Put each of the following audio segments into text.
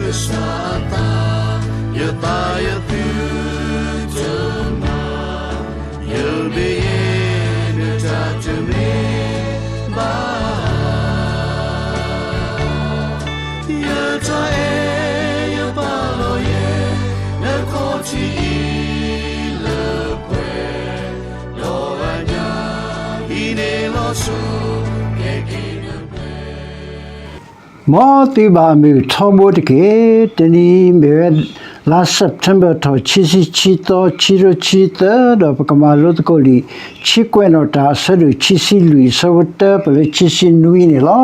ကစၢ်အသး, ယသးယသုတမၤ, ယမ့ၢ်ယဲနတၢ်တမ့ၢ် ဘၣ်, ယတၢ်အဲၣ်ယပာ်လီၤယဲ နခီၣ်ထံးအံၤလၢပှဲၤ, ဒီးအညၣ်အံၤန့ၣ်လီၤဆီ ကဲက့ၤနပှဲၤ မ်သုဘၣ်မုာ်ထီဘိတက့ၢ်. တနံၤအံၤမ့ၢ်ဝဲ လါ September ထီၣ် ခံဆံခံသီ ခံကထိခံဆံသၢ ဒီးပကမၤလိသကိးလံာ် ဆံကွဲးနီၣ်တၢ် အဆၢဒိၣ်ခံဆံလွံၢ် အဆၢဖိတၢ ပလၢခံဆံနွံန့ၣ်လီၤ.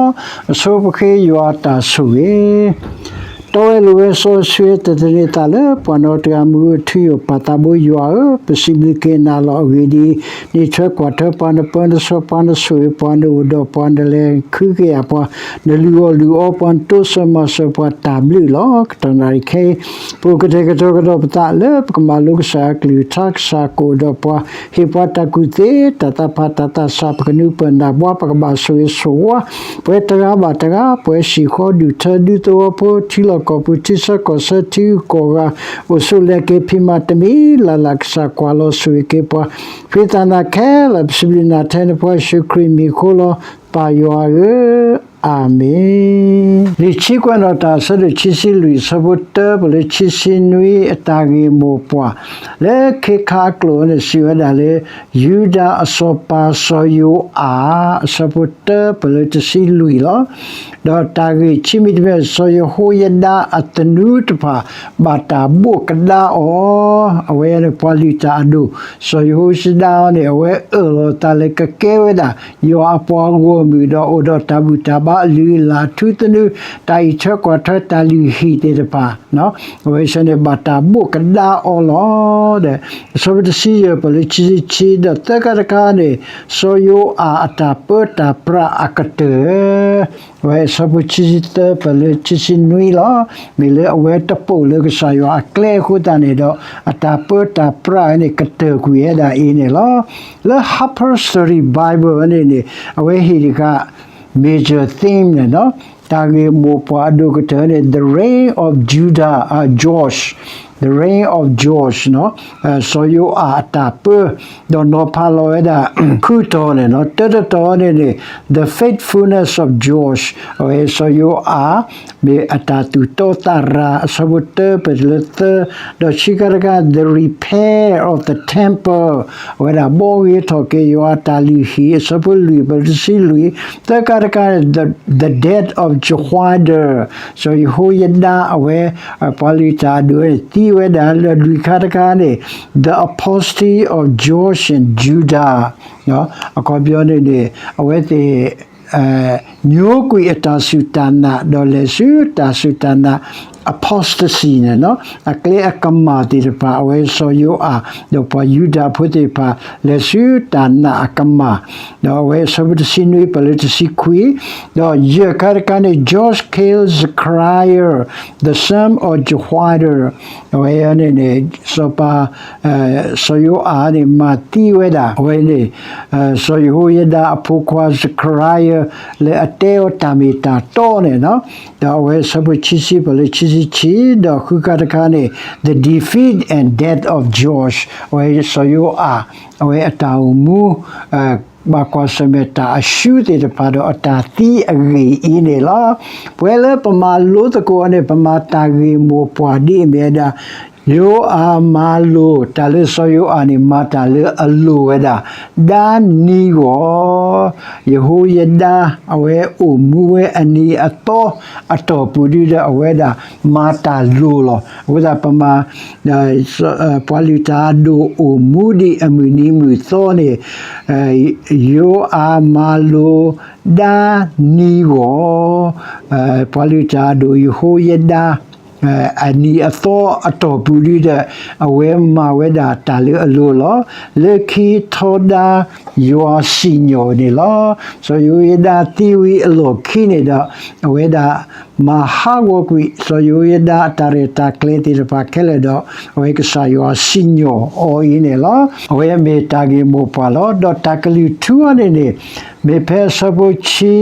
အဆိပဃ့ယွၤအတၢ်ဆိၣ်ဂ့ၤ တီဝဲလိၤဝဲစီဆှံ တသန့ၤသးလၢပှၤနီတဂၤ မုၢ်ဂၢၢ်ထူယိာ် ပၢ်သးဘိယွၤဧၢ, ပစံးဘျုးက့ၤနၤလီၤ. အဂ့ၢ်ဒ်အံၤ, နအံးထွဲကွၢ်ထွဲပှၤ, နပၢနဆှၢပှၤ, နဆိၣ်ဂ့ၤပှၤ, နအိၣ်ဒီးပှၤ, နလဲၤဃုကယာ်ပှၤ, နလုၢ်အီၣ်လုၢ်အီပှၤ, နတိစၢၤမၤစၢၤပှၤ တၢ်ဘျုးလီၤ. တနံၤအံၤခဲအံၤ ပအိၣ်ကတဲာ်ကတီၤကဒီးပသးလၢ ပကမၤလိကစၢ်အကလုၢ်ကထါ, ကစၢ်ကအိၣ်ဒီးပှၤ, ဟ့ၣ်ပှၤတၢ်ကူၣ်သ့, တၢ်သးဖး, တၢ်သးစၢ်, ပကနုၤပၢၢ်နၢ်ပှၤ, ပကဘၣ်ဆိၣ်ဂ့ၤဆိၣ်ဝါ ပှၤတဂၤဘၣ်တဂၤ, ပှၤဟံၣ်ဃီဒူၣ်ထၢ ဒူသဝီဖိ, ထံလီၢ်ကီၢ်ပူၤ, ထံဆၢကီၢ်ဆၢ, ထံဂုၤကီၢ်ဂၤ, အိၣ်ဆူၣ်လဲၤက့ၤဖံးမၤတမံၤလၢ်လၢ်, ကစၢ်ကွၢ်လီၤဆိၣ်ဂ့ၤက့ၤပှၤ, ဖံးသးနၤခဲလၢာ်, ပစံးဘျုးနၤထဲနဖိယ့ၣ်ၡူးခရံာ်မံၤအဃိလီၤ. ပၢ်ယွၤဧၢ, အၤမ့ၣ်. လံာ်ဆံကွဲးနီၣ်တၢ် အဆၢဒိၣ်ခံဆံလွံၢ် အဆၢဖိတၢ ပလၢခံဆံနွံ အတၢ်ဂ့ၢ်မိၢ်ပှၢ် လၢခ့ခါအကျိာ်န့ၣ် စံးဝဲဒၣ်လၢ ယူဒၤအစီၤပၤစီၤယိၤအၤ အဆၢဖိတၢ ပလၢတဆံလွံၢ်လီၤ. ဒီးတၢ်ဂ့ၢ်ခံမံၤတမံၤ စီၤယဟိယဒၤအသနူတဖၣ် ဘၣ်တၢ်ဘိၣ်ကဒါအီၤ, အဝဲန့ၣ် ပှၤလုၢ်တၢ်အဒိၣ် စီၤယဟိယဒၤန့ၣ် အဝဲအၢၣ်လီၤအသးလၢကကဲဝဲဒၣ် ယွၤအပှၤဂီၢ်မုၢ်ဒီး အိၣ်ဒီးတၢ်ဘူၣ်တၢ်ဘါ အလုၢ်အလၢ် ထူသနူ တၢ်အံးထွဲကွၢ်ထွဲ တၢ်လုၢ်ဟံၣ်သ့ၣ်တဖၣ် အဝဲဆၢန့ၣ် ဘၣ်တၢ်ဘိၣ်ကဒါအီၤလီၤ. ဒီးအဆၢဖိတဆံယဲၢ် ပလၢခံဆံခံ ဒီးသၢခါတခါန့ၣ် စီၤယိၤအၤအတၢ်ပၢတၢ်ပြးအကတၢၢ် အဝဲအဆၢဖိခံဆံသၢ ပလၢခံဆံနွံလီၤ. မ့ၢ်လၢအဝဲတပိာ်လၢကစၢ်ယွၤအကျဲအဃိသတးန့ၣ်ဒီး အတၢ်ပၢတၢ်ပြးန့ၣ် ကတၢၢ်ကွံာ်ဝဲဒၣ်အံၤန့ၣ်လီၤ. လၢ Harper's Study Bible န့ၣ်န့ၣ် အဝဲဟ့ၣ်တခါ major theme န့ၣ်နီၤ, တၢ်ဂ့ၢ်မိၢ်ပှၢ်အဒိၣ်ကတၢၢ်န့ၣ် The Reign of Judah, Joash, The Reign of Joash နီၤ, စီၤယိၤအၤအတၢ်ပၢ, ဒီးနီၤဖးလီၤဝဲဒၣ် ဃုတီၤန့ၣ်နီၤ, တၢတတီၤန့ၣ်န့ၣ် The Faithfulness of Joash အဝဲစီၤယိၤအၤ မ့ၢ်အတၢ်သူၣ်တီသးရၤ အဆၢဖိတၢ ပလၢသၢ, ဒီးခံခါတခါ The Repair of the Temple အဝဲဒၣ်ဘှီဂ့ၤထီၣ်က့ၤယွၤအတၢ်လုၢ်ဟံၣ် အဆၢဖိလွံၢ် ပလၢတဆံလွံၢ်, သၢခါတခါ The, the Death of Jehoiada စီၤယဟိယဒၤအဝဲ ပှၤလုၢ်တၢ်အဒိၣ်န့ၣ် သံဝဲဒၣ်, ဒီးလွံၢ်ခါတခါန့ၣ် The apostasy of Joash and Judah အခီပညီန့ၣ်န့ၣ် အဝဲသ့ၣ် ညိကွံာ်အတၢ်စူၢ်တၢ်နာ် ဒီးလဲၤဆူတၢ်စူၢ်တၢ်နာ် apostasy န့ၣ်နီၤ, အကျဲအကမၣ်သ့ၣ်တဖၣ် အဝဲစီၤယိၤအၤ ဒီးပှၤယူဒၤဖိသ့ၣ်တဖၣ် လဲၤဆူတၢ်နာ်အကမၣ်, ဒီးအဝဲအဆၢဖိတဆံနွံ ပလၢတဆံခွံ, ဒီးယဲၢ်ခါတခါန့ၣ် Joash killed Zechariah, the son of Jehoiada အဝဲန့ၣ်န့ၣ် စီၤပၤ စီၤယိၤအၤန့ၣ် မၤသံဝဲဒၣ် အဝဲန့ၣ် စီၤယဟိယဒၤအဖိခွါ Zechariah လၢအတဲအီၤတၢ်မ့ၢ်တၢ်တီန့ၣ်နီၤ, ဒီးအဝဲဆၢဖိခံဆံ ပလၢခံဆံခံ, ဒီးဃုခါတခါန့ၣ် The defeat and death of Joash အဝဲစီၤယိၤအၤ အဝဲအတၢ်အိၣ်မူ ဘၣ်ကွၢ်ဆၢၣ်မဲာ်တၢ်အရှုံးသ့ၣ်တဖၣ်ဒီးအတၢ်သံအဂ့ၢ်အံၤန့ၣ်လီၤ. ပဝဲလၢပမၤလိသကိးန့ၣ် ပမၤတၢ်ဂ့ၢ်မိၢ်ပှၢ်ဒ်အမ့ၢ်ဝဲဒၣ် ယိၤအၤမၤလိာ်တၢ်လၢစီၤယိၤအၤန့ၣ် မၤတၢ်လၢအလိၤဝဲဒၣ် ဒၤနံဂီၢ်, ယဟိယဒၤ အဝဲအိၣ်မူဝဲအနံၤအသီအတီၢ်ပူၤဒ်ဒီး အဝဲဒၣ်မၤတၢ်လိၤလီၤ. အဃိသတးပမၤ ပှၤလုၢ်တၢ်အဒိၣ်အိၣ်မူဒံးအမုၢ်နံၤမုၢ်သီန့ၣ် ယိၤအၤမၤလိာ် ဒၤနံဂီၢ်, ပှၤလုၢ်တၢ်အဒိၣ်ယဟိယဒၤ အနံၤအသီအတီၢ်ပူၤဒ်ဒီး အဝဲမၤဝဲဒၣ်တၢ်လၢအလိၤလီၤ. လၢခံထီဒါယွၤစံၣ်ညီၣ်န့ၣ်လီၤ. စီၤယိၤယဒၤသံဝံၤအလီၢ်ခံန့ၣ်ဒီး အဝဲဒၣ် မၤဟးဂီၤကွံာ် စီၤယဟိယဒၤအတၢ်ရဲၣ်တၢ်ကျဲၤသ့ၣ်တဖၣ်ခဲလၢာ်ဒီး အဝဲကစၢ်ယွၤစံၣ်ညီၣ်အီၤအံၤန့ၣ်လီၤ. အဝဲမ့ၢ်တၢ်ဂ့ၢ်မိၢ်ပှၢ်လီၤ. ဒီးတၢ်ကလုၢ်ထူအီၤန့ၣ်န့ၣ် မ့ၢ်ဖဲအဆၢဖိဆံ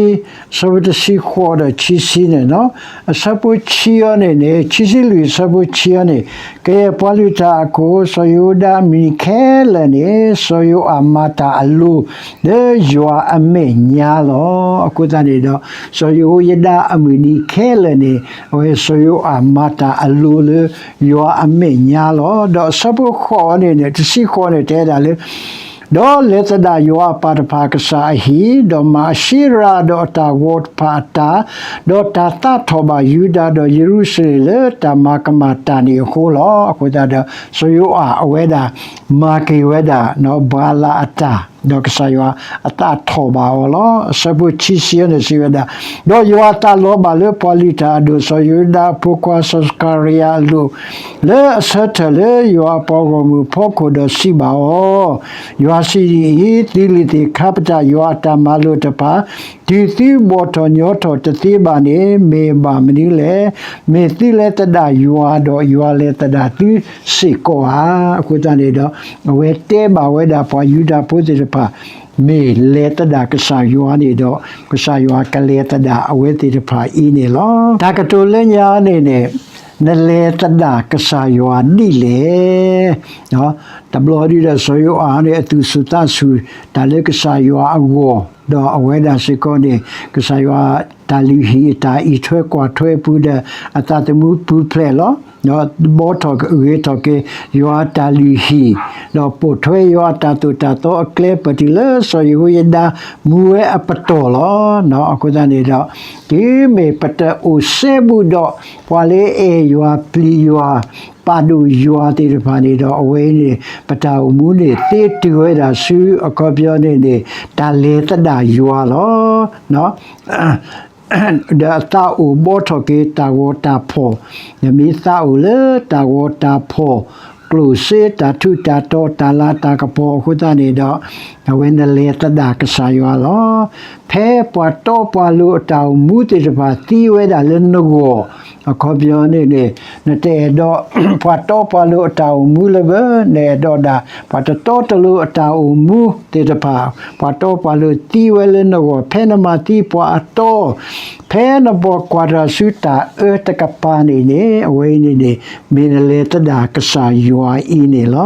အဆၢဖိတဆံဃိးဒီးခံဆံန့ၣ်လီၤ. အဆၢဖိဆံအီၤန့ၣ်န့ၣ် ခံဆံလွံၢ်အဆၢဖိဆံအီၤန့ၣ် ကယဲၢ်ပှၤလုၢ်တၢ်အခိၣ် စီၤယဟိယဒၤအမုၢ်နံၤခဲလၢာ်န့ၣ် စီၤယိၤအၤမၤတၢ်အလိၤ လၢယွၤအမဲာ်ညါလီၤ. အဃိသတးန့ၣ်ဒီး စီၤယဟိယဒၤအမုၢ်နံၤခဲလၢာ်န့ၣ် အဝဲစီၤယိၤအၤမၤတၢ်အလိၤလၢယွၤအမဲာ်ညါလီၤ. ဒီးအဆၢဖိဃိးအီၤန့ၣ်န့ၣ် တဆံဃိးန့ၣ် တဲဒၣ်လၢ ဒီးလဲၤသဒၣ်ယွၤအပၢ်တဖၣ်အကစၢ်အဟံၣ်, ဒီးမၤအၡ့ရၤဒီးအတၢ်ဂီၤတဖၣ်အတၢ်, ဒီးတၢ်သးထီၣ်ဘၣ်ယူဒၤဒီးယရူၤၡလ့ၣ်လၢတၢ်မၤကမၣ်တၢ်န့ၣ်အဃိလီၤ. အဃိသတးဒီး စီၤယိၤအၤအဝဲဒၣ် မၤက့ၤဝဲဒၣ် ဘၤလးအတၢ်, ဒီးကစၢ်ယွၤအသးထီၣ်ဘၣ်အီၤလီၤ. အဆၢဖိခံဆံအီၤန့ၣ်စံးဝဲဒၣ်, ဒီးယွၤအသးလီၤဘၣ်လၢပှၤလုၢ်တၢ်အဒိၣ် စီၤယဟိယဒၤအဖိခွါစီၤစကၤရယၤအလိၤ လၢအဆၢထၢၣ်လၢယွၤအပှၤဂီၢ်မုၢ်အဖီခိၣ်ဒီးစံးဘၣ်အီၤ, ယွၤစံးဒ်အံၤ, သုလံာ်သ့ၣ်ခါပတာ်ယွၤအတၢ်မၤလိာ်တဖၣ်, တုၤသုဘီၣ်ထီၣ်ညီထီၣ်တသ့ဘၣ်န့ၣ် မ့ၢ်ဘၣ်မနုၤလဲၣ်. မ့ၢ်သုလဲၤသဒၣ်ယွၤဒီးယွၤလဲၤသဒၣ်သုစ့ၢ်ကီးဧါ. အဃိသတးန့ၣ်ဒီး အဝဲတဲဘၣ်ဝဲဒၣ်ပှၤယူဒၤဖိသ့ၣ်တဖၣ် မ့ၢ်လဲၤသဒၣ်ကစၢ်ယွၤန့ၣ်ဒီး ကစၢ်ယွၤကလဲၤသဒၣ်အဝဲသ့ၣ်တဖၣ်အံၤန့ၣ်လီၤ. တၢ်ကတိၤလၢညါန့ၣ်န့ၣ် နလဲၤသဒၣ်ကစၢ်ယွၤဒ်လဲၣ်. တဘျီဒုဒီးစီၤယိၤအၤန့ၣ် အသူၣ်ဆူၣ်သးဆူၣ် တၢ်လၢကစၢ်ယွၤအဂီၢ်, ဒီးအဝဲဒၣ်စ့ၢ်ကီးန့ၣ် ကစၢ်ယွၤတၢ်လုၢ်ဟံၣ်အတၢ်အံးထွဲကွၢ်ထွဲအပူၤဒီး အသးသမူပူၤဖျဲးလီၤ. ဒီးဘီထီၣ်ဂ့ၤထီၣ်က့ၤ ယွၤအတၢ်လုၢ်ဟံၣ်, ဒီးပိာ်ထွဲယွၤအတၢ်သိၣ်တၢ်သီအကျဲ ပတုၤလၢစီၤယဟိယဒၤမူဝဲအပတီၢ်လီၤ. အဃိသတးန့ၣ်ဒီး တုၤမ့ၢ်ပတအိၣ်စဲဘူးဒီး ပှၤလၢအအဲၣ်ယွၤပျံၤယွၤ ပာ်ဒိၣ်ယွၤသ့ၣ်တဖၣ်န့ၣ်ဒီး အဝဲအံၤန့ၣ် ပတၢ်အိၣ်မူန့ၣ် သ့တုၤဝဲဒၣ်ဆူအခီပညီန့ၣ်န့ၣ် တၢ်လဲၤသဒၣ်ယွၤလီၤ. ဒီးအသးအိၣ်ဘီထီၣ်က့ၤတၢ်ဂီၤတၢ်ဖီၣ်, နမ့ၢ်သးအိၣ်လၢတၢ်ဂီၤတၢ်ဖီၣ် ကျိၣ်စ့တၢ်ထူးတၢ်တီၤ တၢ်လၤတၢ်ကပီၤအဃိသတးန့ၣ်ဒီး အဝဲနလဲၤသဒၣ်ကစၢ်ယွၤလီၤ. ဖဲပှၤတီပှၤလိၤအတၢ်အိၣ်မူသ့ၣ်တဖၣ်သံဝဲဒၣ်လၢနဂီၢ် အခီပညီန့ၣ်န့ၣ် နတအဲၣ်ဒိး ပှၤတီပှၤလိၤအတၢ်အိၣ်မူလၢၤဘၣ်, နအဲၣ်ဒိးဒၣ် ပှၤတတီတလိၤအတၢ်အိၣ်မူသ့ၣ်တဖၣ်, ပှၤတီပှၤလိၤသံဝဲလၢနဂီၢ် ဖဲနမၤသံပှၤအတီ ဖဲနဘီၣ်ကွၢ်တၢ်ဆူတၢ်အၢတကပၤန့ၣ်န့ၣ် အဝဲအံၤန့ၣ်န့ၣ် မ့ၢ်နလဲၤသဒၣ်ကစၢ်ယွၤအံၤန့ၣ်လီၤ.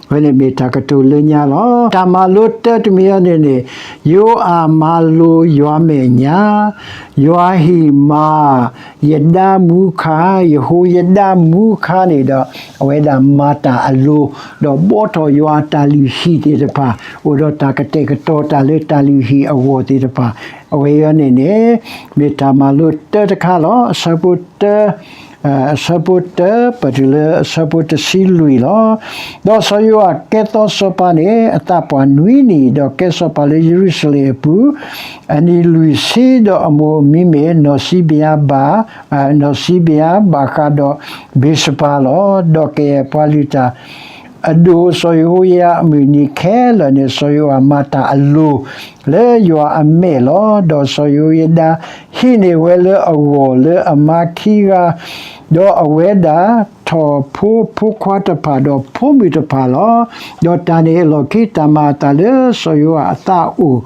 အဝဲန့ၣ်မ့ၢ်တၢ်ကတိၤလၢညါလီၤ. တၢ်မၤလိတၢ်တမံၤအံၤန့ၣ်န့ၣ် ယိၤအၤမၤလိယွၤမဲာ်ညါ, ယွၤဟံၣ်မၤ ယဒၤမူခါ, ယဟိယဒၤမူခါန့ၣ်ဒီး အဝဲဒၣ်မၤတၢ်အလိၤ, ဒီးဘီထီၣ်ယွၤအတၢ်လုၢ်ဟံၣ်သ့ၣ်တဖၣ် အိၣ်ဒီးတၢ်ကတဲာ်ကတီၤတၢ်လၢတၢ်လုၢ်ဟံၣ်အဂီၢ်သ့ၣ်တဖၣ်, အဝဲအံၤန့ၣ်န့ၣ် မ့ၢ်တၢ်မၤလိတၢ်တခါလီၤ. အဆၢဖိတၢ အဆၢဖိတၢ ပတုၤလၢအဆၢဖိတဆံလွံၢ်လီၤ. ဒီးစီၤယိၤအၤကဲသီစီၤပၤန့ၣ် အသးပှၢ်နွံနံၣ်, ဒီးကဲစီၤပၤလၢယရူၤၡလ့ၣ်အပူၤ အနံၣ်လွံၢ်ဆံ, ဒီးအမိၢ်အမံၤမ့ၢ်နီၢ်စံဘ့ယၤဘၣ်, နီၢ်စံဘ့ယၤဘၣ်ဃးဒီးဘ့းၡဘၤလီၤ. ဒီးကယဲၢ်ပှၤလုၢ်တၢ် အဒိၣ်စီၤယဟိယၤအမုၢ်နံၤခဲလၢာ်န့ၣ် စီၤယိၤအၤမၤတၢ်အလိၤ လၢယွၤအမဲာ်လီၤ. ဒီးစီၤယဟိယဒၤဟံးန့ၢ်ဝဲလၢအဂီၢ်လၢအမါခံဂၤ, ဒီးအဝဲဒၣ် ထီၣ်ဖိဖိခွါတဖၣ်ဒီးဖိမုၣ်တဖၣ်လီၤ. ဒီးတၢ်န့ၣ်အလီၢ်ခံ တၢ်မၤအသးလၢစီၤယိၤအၤအသးအိၣ်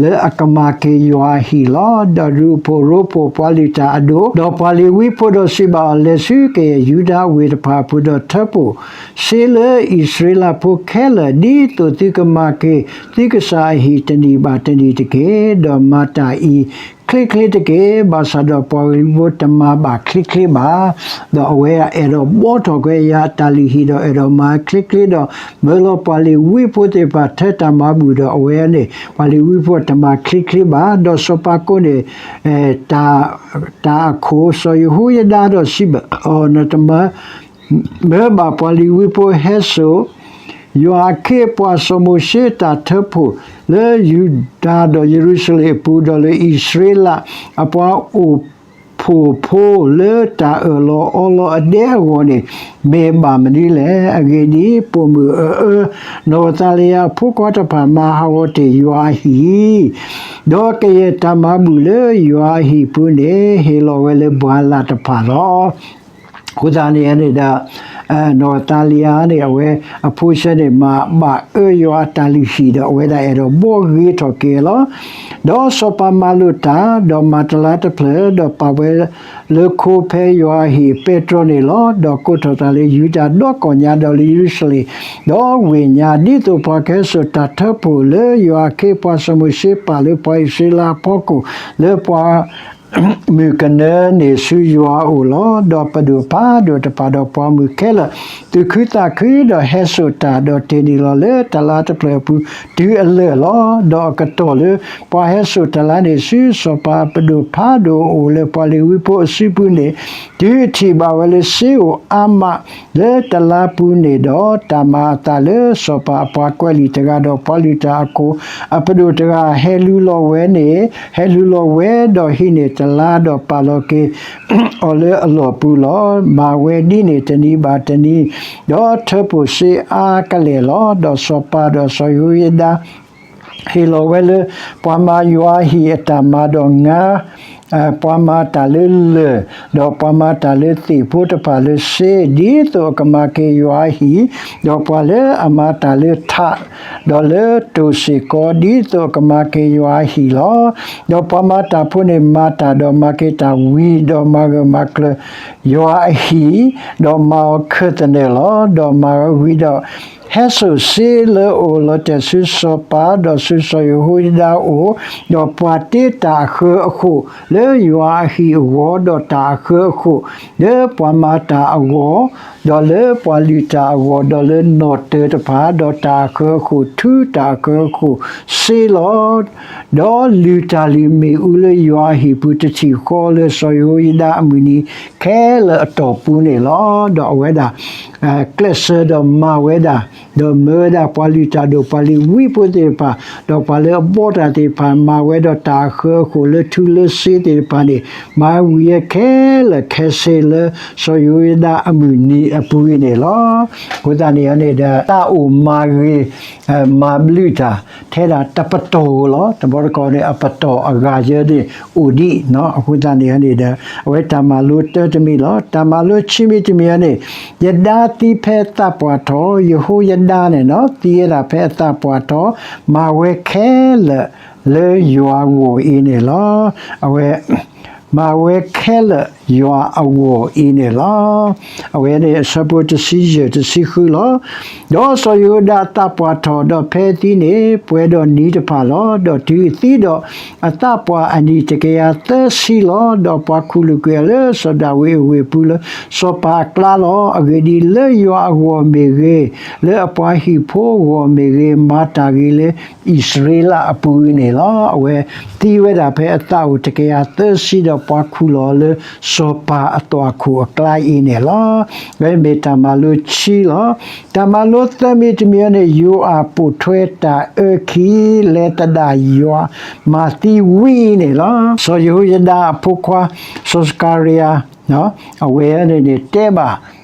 လၢအကမၤက့ၤယွၤအဟံၣ်လီၤ. ဒီးဒူဖိရိဖှိၣ် ပှၤလုၢ်တၢ်အဒိၣ်, ဒီးပှၤလ့ၤဝံဖိဒီးစံးဘၣ်အီၤ, လဲၤဆူကယဲၢ်ယူဒၤဝ့ၢ်တဖၣ်အပူၤဒီးထၢဖှိၣ်စ့လၢအံၣ်စရ့လးဖိခဲလၢာ်, ဒ်သိးသုကမၤက့ၤသုကစၢ်အဟံၣ်တနံၣ်ဘၣ်တနံၣ်တက့ၢ်. ဒီးမၤတၢ်အံၤချ့ချ့တက့ၢ်. ဘၣ်ဆၣ်ဒီးပှၤလ့ၤဝံဖိတမၤဘၣ်ချ့ချ့ဘၣ်. ဒီးအဝဲအဲၣ်ဒိးဘီထီၣ်ကွံာ်ယွၤအတၢ်လုၢ်ဟံၣ် ဒီးအဲၣ်ဒိးမၤချ့ချ့ဒီး မၢလီၤပှၤလ့ၤဝံဖိသ့ၣ်တဖၣ်ထၢတၢ်မၤဘူၣ်ဒီး အဝဲန့ၣ် ပှၤလ့ၤဝံဖိတမၤချ့ချ့ဘၣ်. ဒီးစီၤပၤကိးန့ၣ် တၢ် တၢ်အခိၣ် စီၤယဟိယဒၤဒီးစံးဘၣ်အီၤ, နတမၤ မၢဘၣ်ပှၤလ့ၤဝံဖိ ဟဲစိာ် ယွၤအခ့အပှၤစီၤမိၤၡ့တၢ်ထၢဖှိၣ်လၢယူဒၤဒီးယရူၤၡလ့ၣ်အပူၤ, ဒီးလၢအံၣ်စရ့လးအပှၤအိၣ် ဖိၣ်ဖိလၢတၢ်အၢၣ်လီၤအီလီၤအဒဲအဂီၢ်န့ၣ် မ့ၢ်ဘၣ်မနုၤလဲၣ်. အဂ့ၢ်ဒ်အံၤ, ပိာ်မုၣ်အအၢ နီၢ်သးလယၤအဖိခွါတဖၣ် မၤဟးဂီၤတ့ၢ်ယွၤအဟံၣ်, ဒီးကယဲၢ်တၢ်မၤဘူၣ်လၢယွၤအဟံၣ်ပူၤန့ၣ် ဟ့ၣ်လီၤဝဲလၢပှၤလၢ်တဖၣ်လီၤ. အဃိသတးန့ၣ်န့ၣ်ဒီး နီၢ်သးလယၤန့ၣ် အဝဲအဖိဆၢန့ၣ် မၤဘၣ်အၢယွၤအတၢ်လုၢ်ဟံၣ်ဒီး အဝဲဒၣ်အဲၣ်ဒိးဘှီဂ့ၤထီၣ်က့ၤလီၤ. ဒီးစီၤပၤမၤလိာ်တၢ်, ဒီးမၤတလါတဖျၢၣ်, ဒီးပာ်ဝဲလၢခိဖဲယွၤအဟံၣ်ပဲတြီန့ၣ်လီၤ. ဒီးကိးထီၣ်တၢ်လၢယူဒၤဒီကီၢ်ညါ ဒီးလၢယရူၤၡလ့ၣ်, ဒီးဝ့ၢ်ညါ, ဒ်သိးပှၤကဟဲစိာ်တၢ်ထၢဖှိၣ်လၢယွၤအခ့အပှၤစီၤမိၤၡ့ပာ်လၢပှၤအံၣ်စရ့လးအဖီခိၣ် လၢပှၤ မုၣ်ကနၢန့ၣ်ဆူယွၤအအိၣ်လီၤ. ဒီးပဒိၣ်ဖးဒိၣ်တဖၣ်ဒီးပှၤမုၣ်ခဲလၢာ် သူၣ်ခုသးခု ဒီးဟဲစိာ်တၢ်, ဒီးတ့ၢ်နုာ်လီၤလၢတလါတဖျၢၣ်အပူၤတုၤအလၢာ်လီၤ. ဒီးအကတီၢ်လၢပှၤဟဲစိာ်တလါန့ၣ် ဆူစီၤပၤအပဒိၣ်ဖးဒိၣ်အအိၣ်လၢပှၤလ့ၤဝံဖိအစုပူၤန့ၣ်, တုၤအထံၣ်ဘၣ်ဝဲလၢစ့အိၣ်အါမး လၢတလါပူၤန့ၣ်ဒီး, တၢ်မၤအသးလၢစီၤပၤအပှၤကွဲးလံာ်တဂၤ ဒီးပှၤလုၢ်တၢ်အခိၣ်အပဒိၣ်တဂၤ ဟဲလူလီၤဝဲန့ၣ်, ဟဲလူလီၤဝဲဒီးဟံးန့ၢ်တလါ ဒီးပာ်လီၤက့ၤအီၤလၢအလီၢ်ပူၤလီၤ. မၤဝဲဒ်န့ၣ်တနံၤဘၣ်တနံၤ, ဒီးထၢဖှိၣ်စ့အါကလဲာ်လီၤ. ဒီးစီၤပၤဒီးစီၤယဟိယဒၤ ဟ့ၣ်လီၤဝဲလၢ ပှၤမၤယွၤအဟံၣ်အတၢ်မၤဒီး ငါး, ပှၤမၤတၢ်လၢလၢၢ်, ဒီးပှၤမၤတၢ်လၢသ့ၣ်ဖိတဖၣ်လၢစ့, ဒ်သိးအကမၤက့ၤယွၤအဟံၣ်, ဒီးပှၤလၢအမၤတၢ်လၢထး, ဒီးလၢတိၢ်စ့ၢ်ကီး ဒ်သိးအကမၤက့ၤယွၤအဟံၣ်လီၤ. ဒီးပှၤမၤတၢ်ဖိန့ၣ်မၤတၢ်, ဒီးမၤက့ၤတၢ်ဝံၤ, ဒီးမၤဂၢၢ်မၤကျၢၤယွၤအဟံၣ်, ဒီးမၤအီၤခၢၣ်သနၢၣ်လီၤ. ဒီးမၤဝံၤဒီး ဟဲစိာ်စ့လၢအအိၣ်လီၤတဲာ်ဆူစီၤပၤ, ဒီးဆူစီၤယဟိယဒၤအအိၣ်, ဒီးပှၤတ့တၢ်အဃၢအဃိၣ်လၢယွၤအဟံၣ်အဂီၢ်, ဒီးတၢ်အဃၢအဃိၣ်လၢပှၤမၤတၢ်အဂီၢ်, ဒီးလၢပှၤလုၢ်တၢ်အဂီၢ်, ဒီးလၢနီၣ်တၢၤတဖၣ်, ဒီးတၢ်အဃၢအဃိၣ်စ့လီၤ. ဒီးလုၢ်တၢ်လုၢ်မ့ၣ်အူလၢယွၤအဟံၣ်ပူၤတထံၣ်ဃီလၢစီၤယဟိယဒၤအမုၢ်နံၤခဲလၢာ်အတီၢ်ပူၤန့ၣ်လီၤ. ဒီးအဝဲဒၣ် ကျဲးစၢးဒီးမၤဝဲဒၣ်, ဒီးမၢဝဲဒၣ်ပှၤလုၢ်တၢ်ဒိၣ် ပှၤလ့ၤဝံဖိသ့ၣ်တဖၣ်, ဒီးပှၤလၢအဘှီတၢ်သ့ၣ်တဖၣ်, မၤဝဲဒီးတၢ်အဃၢအဃိၣ်လၢထူလၢစ့သ့ၣ်တဖၣ်န့ၣ်, မၤဝံၤဝဲခဲလၢာ်ခဲဆ့လၢစီၤယဟိယဒၤအမုၢ်နံၤအပူၤအံၤန့ၣ်လီၤ. အဃိသတးန့ၣ်န့ၣ်ဒီး သးအိၣ်မၤဂ့ၤ မၤဘျုးတၢ် ထဲဒၣ်တပတီၢ်ဧိၤလီၤ. တဘျီတခီၣ်န့ၣ် အပတီၢ်အဂၤယၢန့ၣ်အိၣ်ဒံး, အဃိသတးန့ၣ်န့ၣ်ဒီး အဝဲတၢ်မၤလိတၢတမံၤလီၤ. တၢ်မၤလိဆံမံၤတမံၤန့ၣ်, ယဒၤသံဖဲသးပှၢ်ထီၣ်, ယဟိယဒၤန့ၣ် သံဝဲဒၣ်ဖဲအသးပှၢ်ထီၣ်, မၤဝဲခဲလၢာ်လၢယွၤအဂီၢ်အံၤန့ၣ်လီၤ. အဝဲ မၤဝဲခဲလၢာ်ယွၤအဂီၢ်အံၤန့ၣ်လီၤ. အဝဲန့ၣ်အဆၢဖိတဆံယဲၢ်တဆံဃုလီၤ. ဒီးစီၤယဟိယဒၤအသးပှၢ်ထီၣ်, ဒီးဖဲအသံန့ၣ် ပှဲၤဒီးနံၤတဖၣ်လီၤ. ဒီးတုၤအသံဒီး အသးပှၢ်အနံၣ်တကယၤသၢဆံလီၤ. ဒီးပှၤခူၣ်လိာ်ကွံာ်အီၤလၢစီၤဒၤဝံးအဝ့ၢ်ပူၤလၢစီၤပၤအကျါလီၤ. အဂ့ၢ်ဒ်အံၤ, လၢယွၤအဂီၢ်မ့ၢ်ဂ့ၤ, လၢအပှၤဟံၣ်ဖိအဂီၢ်မ့ၢ်ဂ့ၤ, မၤတၢ်ဂ့ၤလၢအံၣ်စရ့လးအပူၤအံၤန့ၣ်လီၤ. အဝဲသံဝဲဒၣ်ဖဲအသးအိၣ်တကယၤသၢဆံ ဒီးပှၤခူၣ်လီၤအီၤလၢစီၤပၤအသွၣ်ခိၣ်အကျါအံၤန့ၣ်လီၤ. အဝဲမ့ၢ်တၢ်မၤလိဆံလီၤ. တၢ်မၤလိသၢမံၤတမံၤန့ၣ်, ယိၤအၣ်ပိာ်ထွဲတၢ်အၢခံ လဲၤသဒၣ်ယွၤမၤသံဝံအံၤန့ၣ်လီၤ. စီၤယဟိယဒၤအဖိခွါ စီၤစကၤရယၤ အဝဲန့ၣ်န့ၣ်တဲဘၣ်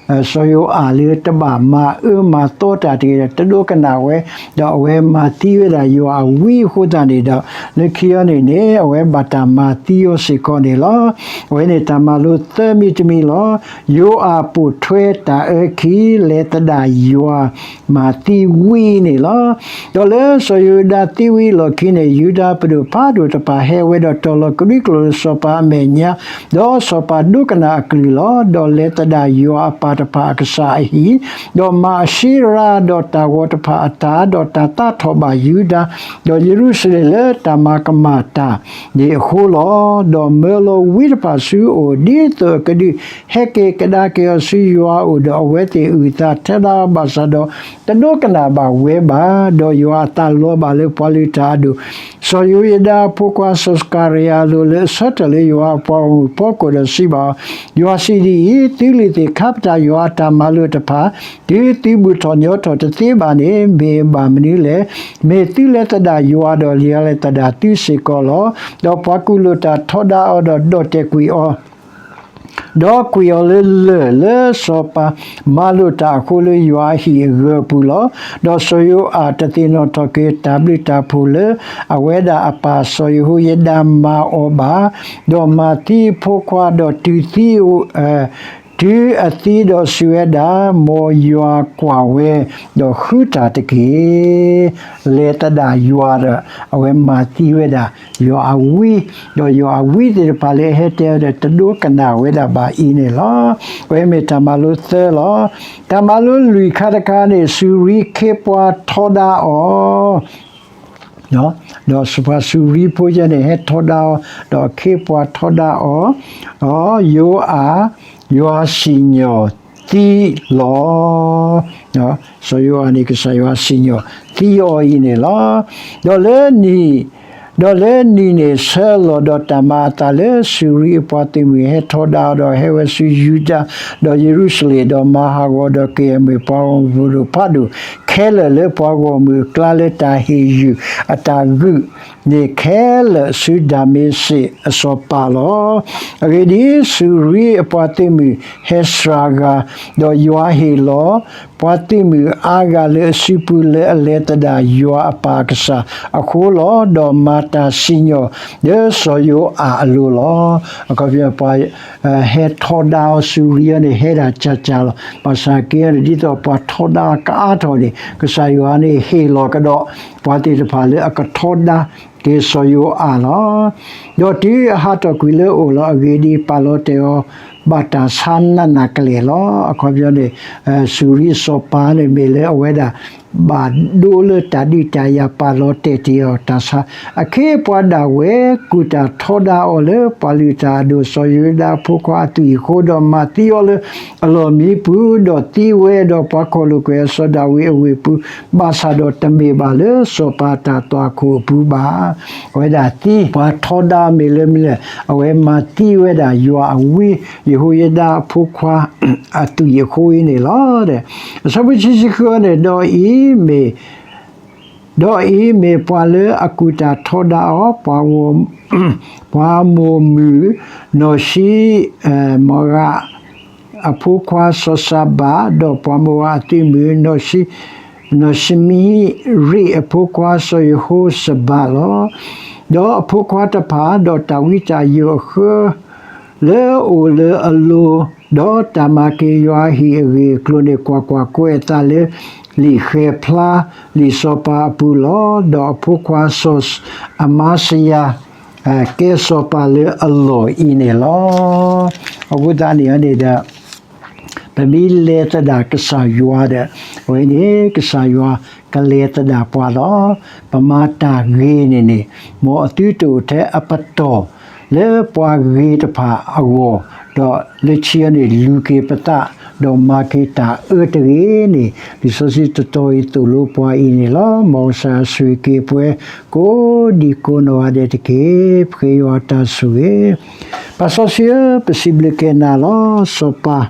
စီၤယိၤအၣ်လၢတဘၣ်မၤအၢမၤသီတၢ်တဂ့ၤဒီး တဒိကနၣ်ဝဲ, ဒီးအဝဲမၤသံဝဲဒၣ်ယွၤအဝံအဃိသတးန့ၣ်ဒီး လၢခံအံၤန့ၣ်န့ၣ် အဝဲဘၣ်တၢ်မၤသံအီၤစ့ၢ်ကီးန့ၣ်လီၤ. အဝဲန့ၣ်တၢ်မၤလိသၢမံၤတမံၤလီၤ. ယိၤအၣ်ပိာ်ထွဲတၢ်အၢခံ လဲၤသဒၣ်ယွၤ မၤသံဝံအံၤန့ၣ်လီၤ. ဒီးလၢစီၤယဟိယဒၤသံဝံၤအလီၢ်ခံန့ၣ် ယူဒၤပဒိၣ်ဖးဒိၣ်တဖၣ်ဟဲဝဲဒီးတီၤလီၤကဒွံကျိာ်လၢစီၤပၤအမဲာ်ညါ, ဒီးစီၤပၤဒိကနၣ်အကလုၢ်လီၤ. ဒီးလဲၤသဒၣ်ယွၤအပၢ်တဖၣ်အကစၢ်အဟံၣ်, ဒီးမၤအၤၡ့ရၤဒီးတၢ်ဂီၤတဖၣ်အတၢ်, ဒီးတၢ်သးထီၣ်ဘၣ်ယူဒၤ ဒီးယရူၤၡလ့ၣ်လၢတၢ်မၤကမၣ်တၢ်န့ၣ်အဃိလီၤ. ဒီးမၢလီၤဝံတဖၣ်ဆူအအိၣ် ဒ်သိးအကဒုးဟဲက့ၤကဒါက့ၤအီၤဆူယွၤအအိၣ်, ဒီးအဝဲသ့ၣ်အုၣ်သးထဲလၢအဘၣ်ဆၣ်ဒီး တဒိကနၣ်ဘၣ်ဝဲဘၣ်. ဒီးယွၤအသးလီၤဘၣ်လၢပှၤလုၢ်တၢ်အဒိၣ် စီၤယဟိယဒၤအဖိခွါ စီၤစကၤရယၤအလိၤ လၢအဆၢထၢၣ်လၢယွၤအပှၤဂီၢ်မုၢ်ဖီခိၣ်ဒီးစံးဘၣ်အီၤ, ယွၤစံးဒ်အံၤ, သုလုၢ်သ့ၣ်ခါပတာ်ယွၤအတၢ်မၤလိာ်တဖၣ်, တုၤသုဘူၣ်ထီၣ်ညီထီၣ်တသ့ဘၣ်န့ၣ် မ့ၢ်ဘၣ်မနုၤလဲၣ်. မ့ၢ်သုလဲၤသဒၣ်ယွၤဒီး ယွၤလဲၤသဒၣ်သုစ့ၢ်ကီးလီၤ. ဒီးပှၤကူၣ်လိာ်တၢ်ထီဒါအီၤဒီး ဒီၣ်တဲာ်ကွံာ်အီၤ ဒီးကွံာ်အီၤလၢလၢၢ်လၢစီၤပၤမၤလိာ်တၢ်အဃိလၢယွၤအဟံၣ်အဂၢၤအပူၤလီၤ. ဒီးစီၤယိၤအၣ်တသ့ၣ်နီၣ်ထီၣ်က့ၤတၢ်ဘျုးတၢ်ဖှိၣ်လၢအဝဲဒၣ်အပၢ်စီၤယဟိယဒၤမၤအီၤဘၣ်, ဒီးမၤသံအဖိခွါ, ဒီးတုၤသံ တုၤအသံဒီးစံးဝဲဒၣ်, မ်ယွၤကွၢ်ဝဲဒီးဃုတၢ်တက့ၢ်. လဲၤသဒၣ်ယွၤဒီး အဝဲမၤသံဝဲဒၣ်ယွၤအဝံ, ဒီးယွၤအဝံသ့ၣ်တဖၣ်လၢအဟဲတဲအီၤဒီး တဒိကနၣ်ဝဲဒၣ်ဘၣ်အံၤန့ၣ်လီၤ. အဝဲမ့ၢ်တၢ်မၤလိသၢလီၤ. တၢ်မၤလိလွံၢ်ခါတခါန့ၣ် စူၤရံခ့ပှၤထီဒါအီၤ ဒီးပှၤစူၤရံဖိယဲန့ၣ် ဟဲထီဒါအီၤ, ဒီးခ့ပှၤထီဒါအီၤ, ဒီးယိၤအၣ်, ယွၤစံၣ်ညီၣ်သံလီၤ. စီၤယိၤအၣ်န့ၣ် ကစၢ်ယွၤစံၣ်ညီၣ်သံအီၤအံၤန့ၣ်လီၤ. ဒီးလၢနံၤ, ဒီးလၢနံၤန့ၣ်ဆၢလီၤ, ဒီးတၢ်မၤအသးလၢစူၤရံအပှၤသုးမုၢ်ဟဲထီဒါအီၤ, ဒီးဟဲဝဲဆူယူဒၤ, ဒီးယရူၤၡလ့ၣ်, ဒီးမၤဟးဂီၤ, ဒီးကယဲၢ်မ့ၢ်ပှၤဂီၢ်မုၢ်အကျါလၢတၢ်ဟ့ၣ်ယုၢ်အတၢ်ဂုာ်န့ၣ်ခဲလၢာ်ဆူဒၤမ့းစ့းအစီၤပၤလီၤ. အဂ့ၢ်ဒ်အံၤ, စူၤရံအပှၤသုးမုၢ်ဟဲစှၤဂၤ, ဒီးယွၤဟ့ၣ်လီၤ ပှၤသုးမုၢ်အါဂၤလၢအစုပူၤလၢအလဲၤသဒၣ်ယွၤအပၢ်အကစၢ်အဃိလီၤ. ဒီးမၤတၢ်စံၣ်ညီၣ်လၢစီၤယိၤအၣ်အလိၤလီၤ. အခီပညီ ပှၤဟဲထီဒါအီၤ စူၤရံအီၤန့ၣ် ဟဲဒၣ်ကၢ်ကၢ်လီၤ. ဘၣ်ဆၣ်က့န့ၣ် ဒ်သိးပှၤထီဒါအီၤကအါထီၣ်န့ၣ် ကစၢ်ယွၤန့ၣ်ဟ့ၣ်လီၤကဒီး ပှၤသ့ၣ်တဖၣ်လၢအကထီဒါက့ၤစီၤယိၤအၣ်လီၤ. ဒီးတုၤအဟးထီၣ်ကွံာ်လၢအအိၣ်လီၤ. အဂ့ၢ်ဒ်အံၤ, ပာ်လီၤတဲာ်အီၤ ဘၣ်တၢ်ဆါနးနးကလဲာ်လီၤ. အခီပညီန့ၣ် စူၤရံအစီၤပၤန့ၣ် မ့ၢ်လၢအဝဲဒၣ် ဘၣ်ဒိလၢတၢ်ဒုးတၢ်ယၤ ပာ်လီၤတဲာ်တ့ၢ်အီၤတၢ်ဆါ, အခ့အပှၤဒၣ်ဝဲ ကူၣ်တၢ်ထီဒါအီၤလၢပှၤလုၢ်တၢ်အဒိၣ်စီၤယိၤဒၤအဖိခွါအသွံၣ်အဃိ, ဒီးမၤသံအီၤလၢအလီၢ်မံပူၤ, ဒီးသံဝဲဒီးပှၤခီၣ်လိာ်ကွဲၢ်အစီၤဒၤဝံးအဝ့ၢ်ပူၤ, ဘၣ်ဆၣ်ဒီးတမ့ၢ်ဘၣ်လၢစီၤပၤအတၢ်သွၣ်ခိၣ်အပူၤဘၣ်. အဝဲဒၣ်သံပှၤထီဒါမ့ၢ်လၢမနုၤလဲၣ်, အဝဲမၤသံဝဲဒၣ်ယွၤအဝံ ယဟိယဒၤအဖိခွါ အသွံၣ်အဃိအံၤန့ၣ်လီၤ. အဆၢဖိခံဆံဃုန့ၣ်, ဒီးအံၤမ့ၢ်, ဒီးအံၤမ့ၢ်ပှၤလၢအကူၣ်တၢ်ထီဒါအီၤ, ပှၤမိၢ်မုၢ်, နီၢ်ၡံ, မီၢ်ဂၤ အဖိခွါစီၤစၤဘၣ်, ဒီးပှၤမိၢ်ဂၤအသုးမုၢ်, နီၢ်ၡမံရံးအဖိခွါစီၤယဟိၣ်စဘးလီၤ. ဒီးအဖိခွါတဖၣ်, ဒီးတၢ်ဝံတၢ်ယိာ်အဃၢ လၢအအိၣ်လၢအလိၤ, ဒီးတၢ်မၤက့ၤယွၤအဟံၣ်အဂ့ၢ်အကျိၤန့ၣ်, ကွၢ်ကွၢ်, ကွဲးအသးလၢလံာ်ဃဲၤဖျါလံာ်စီၤပၤအပူၤလီၤ. ဒီးအဖိခွါစီၤအမါစယၤ ကဲစီၤပၤလၢအလီၢ်အံၤန့ၣ်လီၤ. အဃိသတးန့ၣ်န့ၣ်ဒီး ပမ့ၢ်လဲၤသဒၣ်ကစၢ်ယွၤဒီး အဝဲန့ၣ် ကစၢ်ယွၤကလဲၤသဒၣ်ပှၤလီၤ. ပမၤတၢ်ဂ့ၤန့ၣ်န့ၣ် မ်အသုတအိၣ်ထဲအပတီၢ် လၢပှၤဂ့ၤတဖၣ်အဂီၢ်, ဒီးလၢခံန့ၣ် လူၤက့ၤပသး, ဒီးမၤက့ၤတၢ်အၢတဂ့ၤန့ၣ်, လံာ်စီဆှံတတီၤအံၤသိၣ်လိပှၤအံၤန့ၣ်လီၤ. မ်ကစၢ်ယွၤဆိၣ်ဂ့ၤက့ၤပှၤ ကိးဒံကိးနီၢ်ဂၤဒဲးတက့ၢ်. ပဃ့ယွၤတၢ်ဆိၣ်ဂ့ၤ. ပၢ်စီဆှံဧၢ, ပစံးဘျုးကဲနၤလီၤ. စီၤပၤ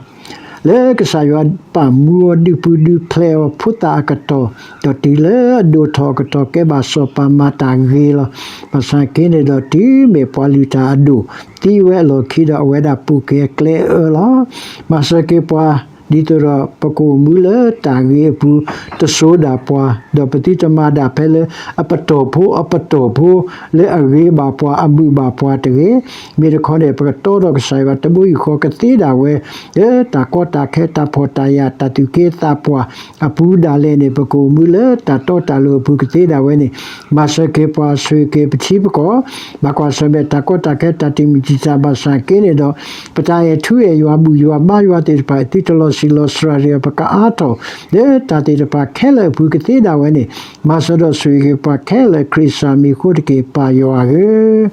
လၢကစၢ်ယွၤပာ်မူအီၤ ဒုးပူၤဒုးဖျဲးအီၤ ဖိသၣ်အကတီၢ်, ဒီးတုၤလၢအဒိၣ်ထီၣ်အကတီၢ် ကဲဘၣ်စီၤပၤမၤတၢ်ဂ့ၤလီၤ. ဘၣ်ဆၣ်က့န့ၣ်ဒီး တုၤမ့ၢ်ပှၤလုၢ်တၢ်အဒိၣ် သံဝဲအလီၢ်ခံဒီး အဝဲဒၣ်ပိာ်ကဲကျဲအၢလီၤ. မၤစၢၤက့ၤပှၤ ဒ်သိးဒီး ပကအိၣ်မူလၢတၢ်ဂ့ၤအပူၤ တစိၤဒၣ်ပှၤ, ဒီးပသုတမၤဒၣ်ဖဲလၢအပတီၢ်ဖိအပတီၢ်ဖိ လၢအဂ့ၤဘၣ်ပှၤ အမုာ်ဘၣ်ပှၤတဂ့ၤ. မ့ၢ်တခီန့ၣ် ပကတီဒီးကစၢ်ယွၤတဘိယူၢ်ဃီ ကသ့ဒၣ်ဝဲ လၢတၢ်ကီတၢ်ခဲ တၢ်ဖှီၣ်တၢ်ယာ် တၢ်သူၣ်က့သးပှၢ်အပူၤဒၣ်လဲာ်န့ၣ် ပကအိၣ်မူလၢတၢ်တီတၢ်လိၤအပူၤ ကသ့ဒၣ်ဝဲန့ၣ် မၤစၢၤက့ၤပှၤ ဆိၣ်ဂ့ၤက့ၤပထံပကီၢ်, ဘၣ်ကွၢ်ဆၢၣ်မဲာ်တၢ်ကီတၢ်ခဲ တၢ်တမုာ်တံာ်တာ် ဘၣ်ဆၣ်က့န့ၣ်ဒီး ပတၢ်အဲၣ်ထူအဲၣ်ယွၤ ဘူၣ်ယွၤဘါယွၤသ့ၣ်တဖၣ် သုတလီၤဆံးလီၤစှၤဒီး ပကအါထီၣ် လၢတၢ်သ့ၣ်တဖၣ်ခဲလၢာ်အပူၤ ကသ့ဒၣ်ဝဲန့ၣ် မၤစၢၤဒီးဆိၣ်ဂ့ၤက့ၤပှၤခဲလၢာ် ခရံာ်ကစၢ်မံၤအဃိတက့ၢ် ပၢ်ယွၤဧၢ,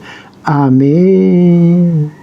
အၤမ့ၣ်.